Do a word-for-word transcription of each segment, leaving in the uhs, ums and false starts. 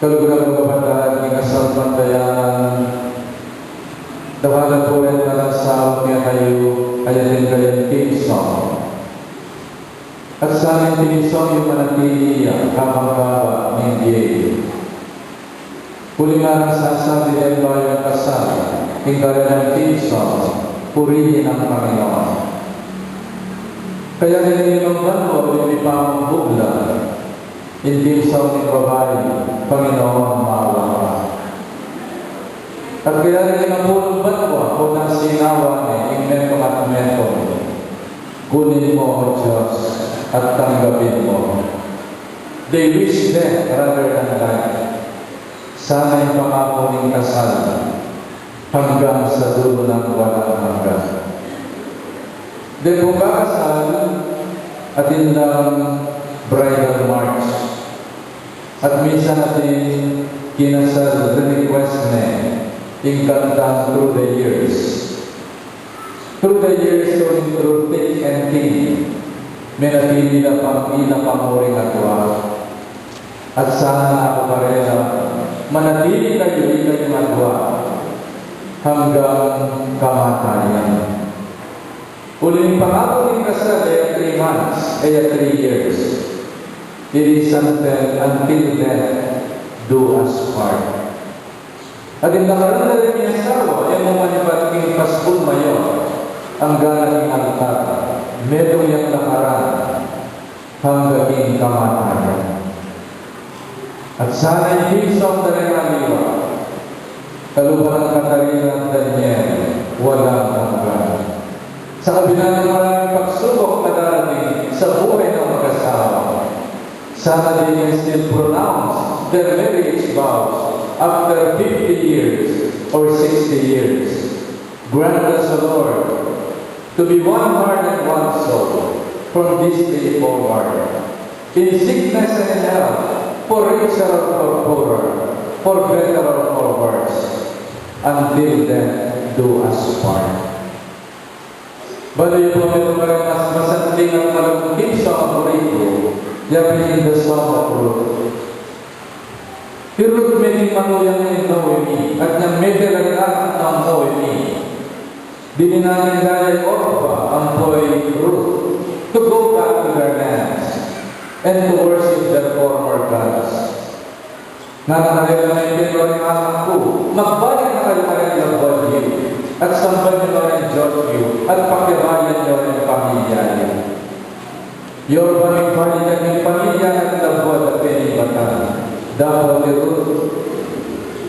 Kaluguran ku kapatad king kasalpantayanan, dakal a purian at asawa kekayu, kaya rin kayang theme song. At sana ing theme song yu manatili ya kapang-kaba ning bie yu. Uling nanu ing sasabi deng bayung kasal king karelang theme song, Purihin ang Panginoon. Kaya rin ing limang banua, uling mipamabugla ing theme song ning babai, Panginoon, maawa ka. At kaya rin ing apulung banua, o nang sinawa ne ing metung at metung, Kunin mo, O Diyos, at tanggapin mo. They wish death rather than life. Sana ing pangaku ning kasal hanggang sa dulu nang walang hanggan. Deng pung kakasal, atin lang bridal march. At minsan atin kinasal, re-request ne ing kantang Through the Years. Through the years, going through thick and thin, menatili la pang ila pang muring atua. At sana aku karela, manatili kayu, ikayung atua, hanggang kamatayan. Uling pangaku ning kasal, e ya three months, e ya three years. It is until, until death do us part. At ing lakaran da ring asawa, e mu manibat king Paskung Mayor, angga na king altar, metung yang lakaran, angga king kamatayan. At sana ing theme song da ring aliwa, kalupa nang Katarina at Daniel, Walang Hanggan. Sa kabila ng maraming pagsubok na darating sa buhay ng mag-asawa, sana they can still pronounce their marriage vows after fifty years or sixty years. Grant us, O Lord, to be one heart and one soul from this day forward, in sickness and health, for richer or for poorer, for better or for worse, until death do us part. Balu yu pu, metung kareng mas masanding at malugud a buri ku, ya pin ing The Song of Ruth. I Ruth meging manuyang ning Noemi, at inyang mete la ring anak nang Noemi, dininan ne la i Orpah ampo i Ruth to go back to their lands and to worship their former gods. Ngana karela, mete no ring anak ku, magbalik na kayu kareng labuad yu, at samban yu no reng Dios yu, at pakirayan yu reng pamilya yu. I Orpah mibalik ya king pamilya at labuad a penibatan. Dapot i Ruth,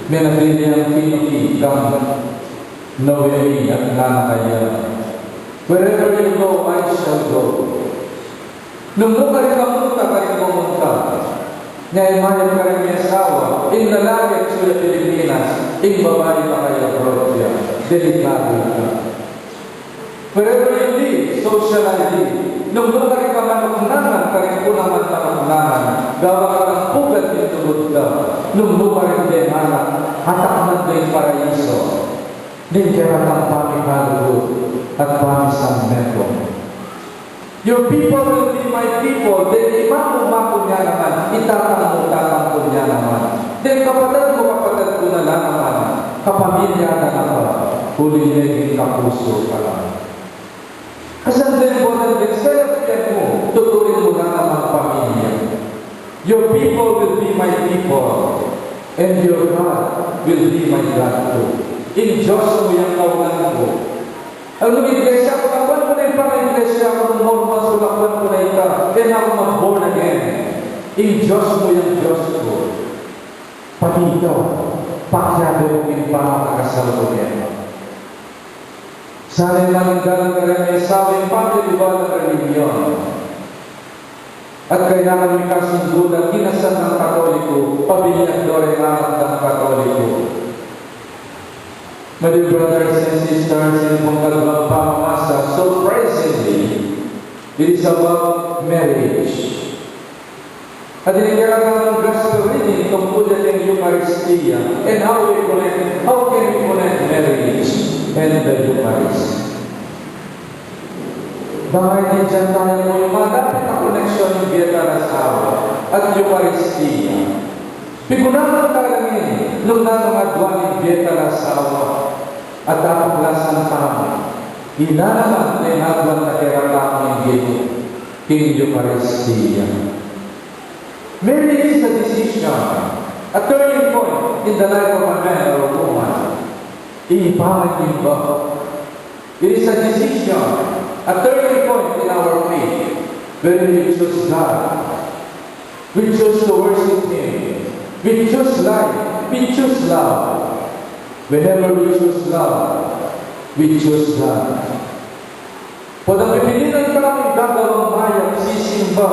menatili yang tinuki kang Noemi at ngana karya, "Wherever you go, I shall go." Nung nu karing mamunta, karing mamunta. Nya imayap karing miasawa, ing lalaki atsu ya Pilipinas, ing babai maka-abroad ya, delikadu ita. Wherever you live, so shall I live. Nung nu karing kamanuknangan, karing ku naman manuknangan, gawa karing pugad ning lugud da, nung nu karing deng anak, ataknan da ing paraiso ning keratang pamikalugud at pamisanmetung. Your people will be my people. Deng imaku, imaku na naman, itatang mu, tatang ku na naman. Deng kapatad mu, kapatad ku na la naman, kapamilya na naman, uling meging kapusu ka la. Kasanting born again, self-care mu, tuturing mu na naman pamilya. Your people will be my people, and your God will be my God too. Ing Dios mu yang kaunan ku. Nung iglesia ku, lakuan ku na ing pang-iglesia ku, nung Mormons ku, lakuan ku na ita, e na ku mag-born again. Ing Dios mu yang Dios ku. Pati ika, pakiabe mu king pamakakasal ku keka. Sana ing maningala kareng miasawa ing pamilya, ibat ing relihiyon. At kailangan mikasundu la, kinasal nang Katoliko, pabinyag do reng anak dang Katoliko. My dear brothers and sisters, ing pungkadwang pamamasa, surprisingly, it is about marriage. At ing kekatang gospel reading tungkul ya keng Eucharistia, and how we connect, how can we connect marriage and the Eucharist? Bang e ning Gentile mu ing madapit a koneksyon ning bie at asawa at Eucharistia. Pigunakan tala ngeni, nung nanu ing aduan ning bie tala asawa, at apaklasan tamu, ila naman deng aduan na kekatamu ning bie king Eukaristia. Marriage is a decision, a turning point in the life of a man or a woman. Ing pamanyimba, it is a decision, a turning point in our faith, wherein we choose God, we choose to worship Him, we choose life, we choose love. Whenever we choose love, we choose God. Potang pipilian tamung gagawang mayap, sisimba,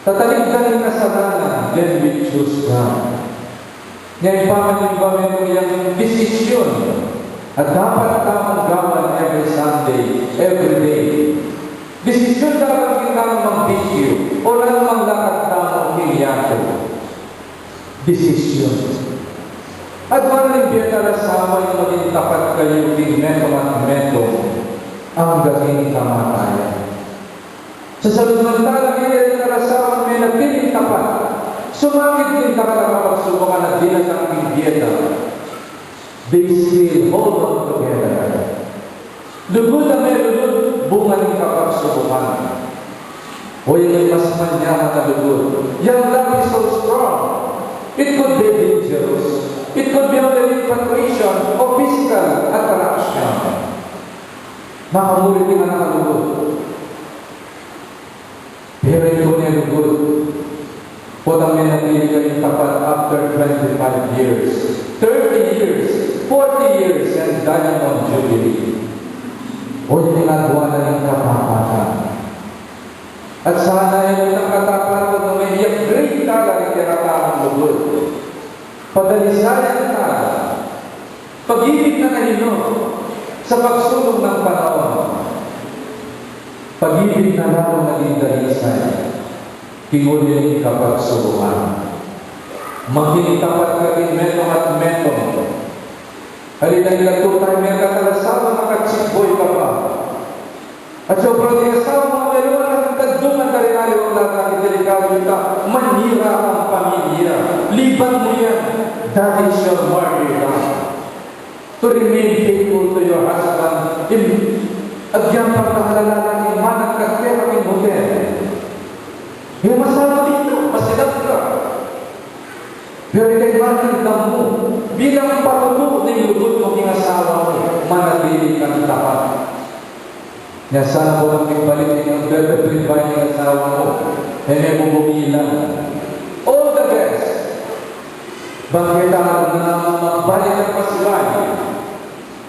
tatalikdan ing kasalanan, then we choose God. Nya ing pamanyimba metung yang desisyun a dapat tamung gawan every Sunday, every day. Desisyun dapat king kanumang bisyu o kanumang lakad tamu king yatu. Desisyun. Aduan ning bie tala asawa ing maging tapat kayu king metung at metung angga king kamatayan. Sasalud man tala king bie tala asawa, manatiling tapat. Sumangid king dakal a kapagsubukan a dinatang king bie tala, they still hold on together. Lugud a melulud bunga ning kapagsubukan. O, yan ing mas manyaman a lugud. Yang love is so strong. It could be dangerous. It could be only infatuation o physical attraction. Makamuri king anak a lugud. Pero ing tune a lugud, potang manatili kayung tapat after twenty-five years, thirty years, forty years, and diamond jubilee. O, yan ing aduan na ning katapatan. At sana e mu itang katapatan nung mai-upgrade tala ing kekatamung lugud. Padalisayan tala. Pag-ibig na nahinung sa pagsulong ning panaun. Pag-ibig na lalung naging dalisay king uli ning kapagsubukan. Maging tapat ka king metung at metung. Halina't ing katutukan, mekatalasawa, makatsikboy ka pa. At sobra king asawa mu, meron na king tagdungan, karin aliwang lata king delikadu ita, manira kang pamilya. Libat mu yan, that is your martyrdom. To remain faithful to your husband, in, at yang pagkahalala ning manat ka, kaya king hotel. Yung masama dito, masinag ka. Pero ika'y martyrdom mu, bilang patutu ning lugud mu king asawa mu, manatili kang tapat. Nya sana ko nang ipalit ing bebe priba ning asawa mu, e me bubungilan. All the best. Bang keta na magbalik at pasibayu.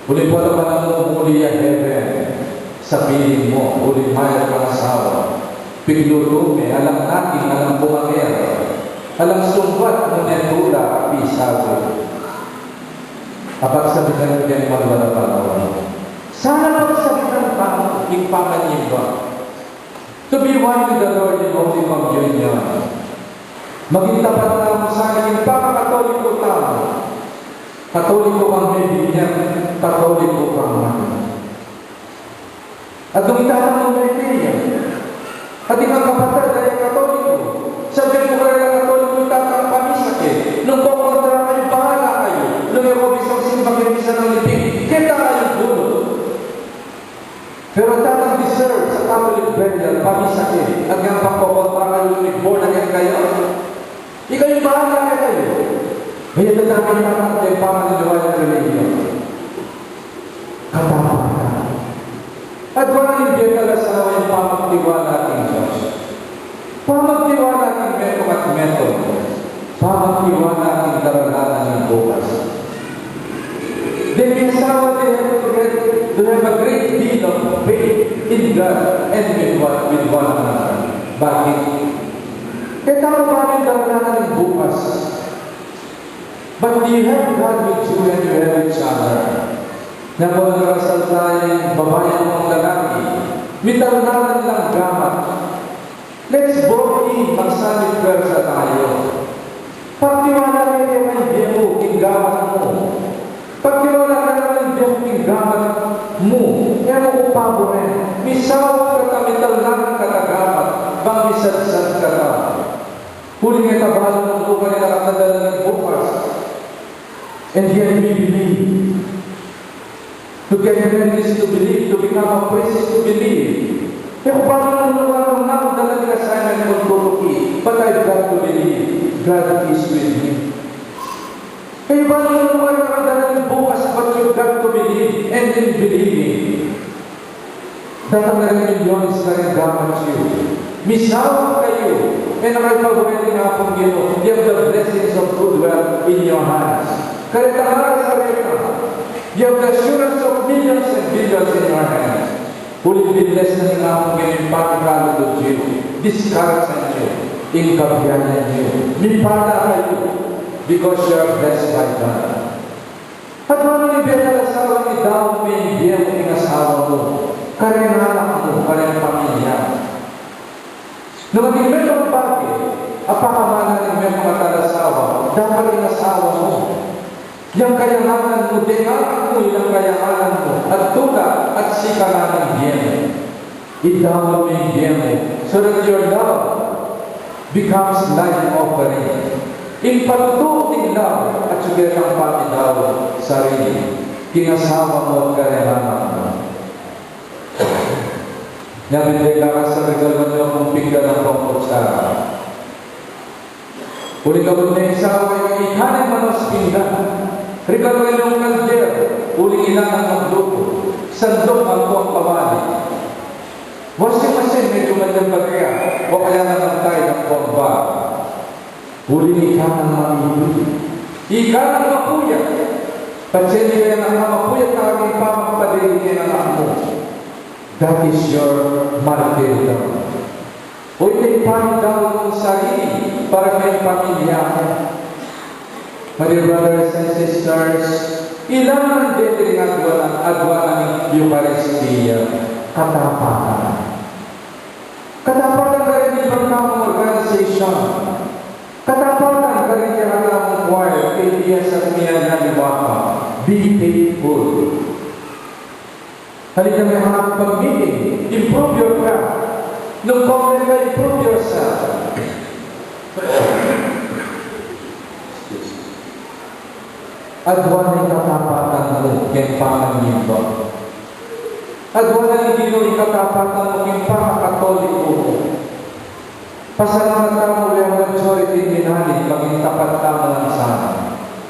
Uli pa naman ang muli a heaven, sabihin mo, uli mayap kang asawa, piglutu me, alang nating, alang bumangera, alang sumbat, nune tula, pisagu. Apagsabitan yu yang magwala pa naman. Sana pagsabitan tamu ing pamanyimba. To be one with the Lord in Holy Communion. Maging tapat tamu sa king pakakatoliko tamu. Katoliko kang mebinyag, Katoliko kang mata. At nung itamu mete ya, at ing kapatad a Katoliko, sabian mu karela, Katoliko, itatang pamisa ke. Nung kokontra kayu, bahala kayu. Nung e ko bisang simba ke, misa nang liping, keta kayu bunot. Pero tatang deserve sa Catholic burial, pamisa ke, at nung kokontra kayu, nung born again kayu, ikayu bahala kekayu. Kaya tatang, tatang, tatang, pamaliwaya relihiyon. Katapatan. At wala ning bie tala asawa ing pamagtiwala king Dios. Pamagtiwala king metung at metung. Pamagtiwala king daralanan ning bukas. Then, the asawa, they have to get, to have a great deal of faith in God and with one, with one another. Bakit? Kaya tama ba ning daralanan ning bukas? But you have God with you and you have each other. Nya kung nagkakasal tayong babae at lalaki, mitalnan lang gamat. Let's both in, magsanib pwersa tayo. Pagtiwala kaya kaibigan mu king gamat mu. Pagtiwala ka naman kaibigan mu king gamat mu. Kaya mo kung paboren. Misawa ka ta, mitalnan ka ta gamat. Bang misadsad ka ta. Uling e ta And yet we believe. To get married is to believe, to become a priest is to believe. E ku balu nung lugar nung nanu dalan ning assignment kung tutuki, but I've got to believe God is with me. E ku balu nung lugar nung dalan ning bukas, but you've got to believe, and in believing, datang na ring milyones karing gamat yu. Misawa kayu, e na kayu pabweli ning Apung Ginu, you have the blessings of good wealth in your hands. Kareta, kareta. You have the assurance of millions and billions in your hands. Uling binles na ning Apung Ginu ing panikalulud yu, discourage yu, ing kabiayan yu. Mipala kayu, because you are blessed by God. At manu ning bie talasawa, idaun me ing bie mu king asawa mu, kareng anak mu, kareng pamilya mu. Nung atin metung a bage a pakamalan ning metung a talasawa, dapat ing asawa mu. Yang kayanganan mu, deng anak mu, yang kayanganan mu, at tula at sikanan ning bie mu. Idaun me ing bie mu, so that your love becomes life offering. Ing patutu ning love at sugatan pang idaun sarili king asawa mu at kareng anak mu. Nya, bibie ka sa regaluan yu kung pinggan ampong kutsara. Uling kabud ning asawa, ika neng manos pinggan. Regaluan yung kalder, uling ila nang magluto. Sandok ampong kawali. Washing machine, medyo malyang baterya, o kaya naman tayo ng bomba. Uling ika nang mamipili. Ika nang mapuyat. Patse ning anak mu, mapuyat na keng pamagpadedi ning anak mu. That is your martyrdom. O, iti ing pamidaun mung sarili para king pamilya mu. My dear brothers and sisters, ila nang dili ring aduan, aduan ning Eukaristia, katapatan. Katapatan karin king pamilya mu, organization. Katapatan karin king pamilya mu, choir, K P S at miyaliwa pa. Be faithful. Halika me ha pag-meeting, improve your craft. Nung pag-meeting ka, improve yourself. Aduan ing katapatan mu king pamanyimba. Aduan ning Ginu ing katapatan mu king pamangatoliko mu. Pasalamatan mu, we have majority minalim, maging tapat tamu ngan sana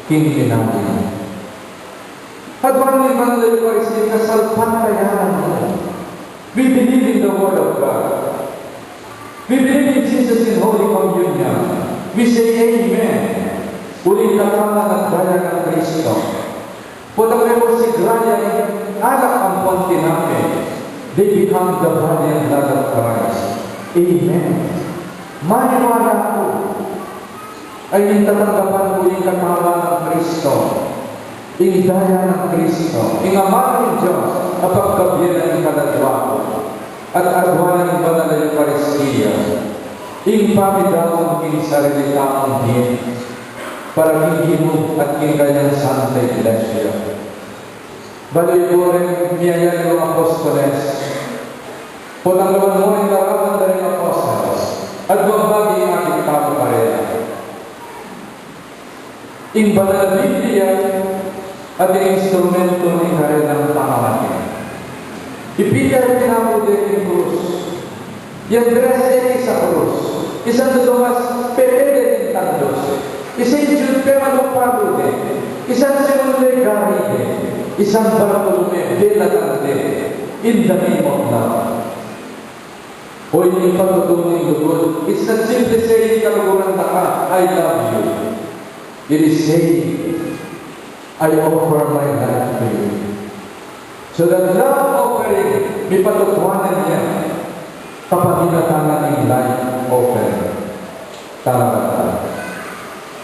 king minalim. Aduan ning Banal a Eukaristia ing kasalpantayanan mu. We believe in the Word of God. We believe in Jesus in Holy Communion. We say, "Amen." Uling katawan at daya nang Kristo. Potang mepos ing grasya, alak ampon tinape, they become the body and blood of Christ. Amen. Maniwala ku a ing tatanggapan mu ing katawan nang Kristo, ing daya nang Kristo, ing Ama ning Dios a pagkabie na ning kaladwa ku, at aduan ning Banal a Eukaristia, ing pamidaun king sarili tamung bie para king Ginu at king kanyang Santa Iglesia. Bale ku rin, miyayaliwang apostoles, potang lawan mu ring larawan da ring apostles, at duang bage ing akit tamu karela. Ing Banal a Biblia atin instrumentu ning karelang pamamating. I Peter pinaku de king krus. I Andres e king krus. I Santo Tomas pepede ding tandus. I Saint Jude pemalupalu de. I San Simon legari de. I San Bartolome belatan de. In the name of love. O, ini ing patutu ning lugud. It's not simply saying, "Kaluguran da ka, I love you." It is saying, "I offer my life to you." So that love offering, mipatutuanan ya kapamilatan ning life offering. Tala